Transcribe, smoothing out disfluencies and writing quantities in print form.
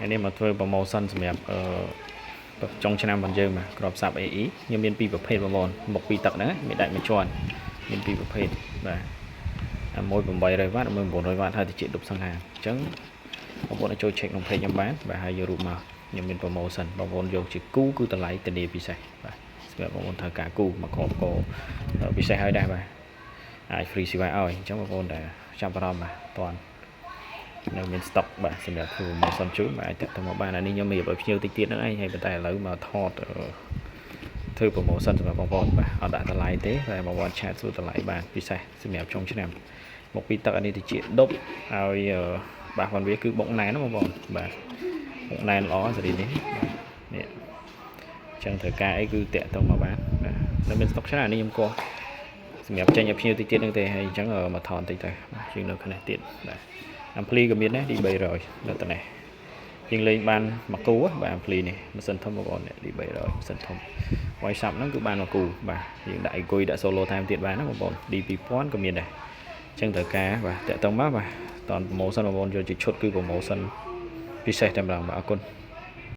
ថ្ងៃនេះមកធ្វើ promotion សម្រាប់ចុងឆ្នាំរបស់យើងបាទក្របសាប់ AE ខ្ញុំមានពីរប្រភេទបងប្អូនមុខពីរទឹកហ្នឹងមានដាច់មួយជាន់មានពីរប្រភេទបាទអាមួយ800វ៉ាត់មួយ900វ៉ាត់ហើយតិចដប់សង្ហាអញ្ចឹងបងប្អូនអាចចូល check ក្នុង page ខ្ញុំបានបាទហើយយករូបមកខ្ញុំមាន promotion បងប្អូនយកជាគូគឺតម្លៃធានាពិសេសបាទសម្រាប់បងប្អូនត្រូវការគូមកគ្រាប់ក៏ពិសេសហើយដែរបាទអាច free សេវាឲ្យអញ្ចឹងបងប្អូនដែលចាប់អារម្មណ៍បាទតន់នៅមាន stock បាទសម្រាប់ធ្វើ promotion ជូនបាទអាចតាក់ទងមកបានអានេះខ្ញុំមានឲ្យភ្ញៀវតិចទៀតហ្នឹងឯងហើយប៉ុន្តែឥឡូវមកថតធ្វើ promotion សម្រាប់បងប្អូនបាទអត់ដាក់តម្លៃទេតែបងប្អូន chat សួរតម្លៃបានពិសេសសម្រាប់ចុងឆ្នាំមកពីទឹកអានេះតិចដប់ឲ្យបាទវ៉ាន់វាគឺបុកណែនណាបងប្អូនបាទបុកណែនល្អសេរីនេះបាទនេះអញ្ចឹងត្រូវការអីគឺតាក់ទងមកបានបាទនៅមាន stock ច្រើនអានេះខ្ញុំកោះសម្រាប់ចេញឲ្យភ្ញៀវតិចទៀតហ្នឹងទេហើយអញ្ចឹងមកថតបន្តិចទៅបាទជាងនៅខាងនេះទៀតបាទ ampli ក៏មានដែរ D300 នៅតនេះយើងលេងបានមួយគូបាទ ampli នេះម៉ាស៊ីនធំបងប្អូននេះ D300 ម៉ាស៊ីនធំ voice sub ហ្នឹងគឺបានមួយគូបាទយើងដាក់អីគុយដាក់ solo ថែមទៀតបានណាបងប្អូន D2000 ក៏មានដែរអញ្ចឹងត្រូវការបាទតាក់ទងមកបាទតន promotion បងប្អូនយកជាឈុតគឺ promotion ពិសេសតែម្ដងបាទអរគុណ។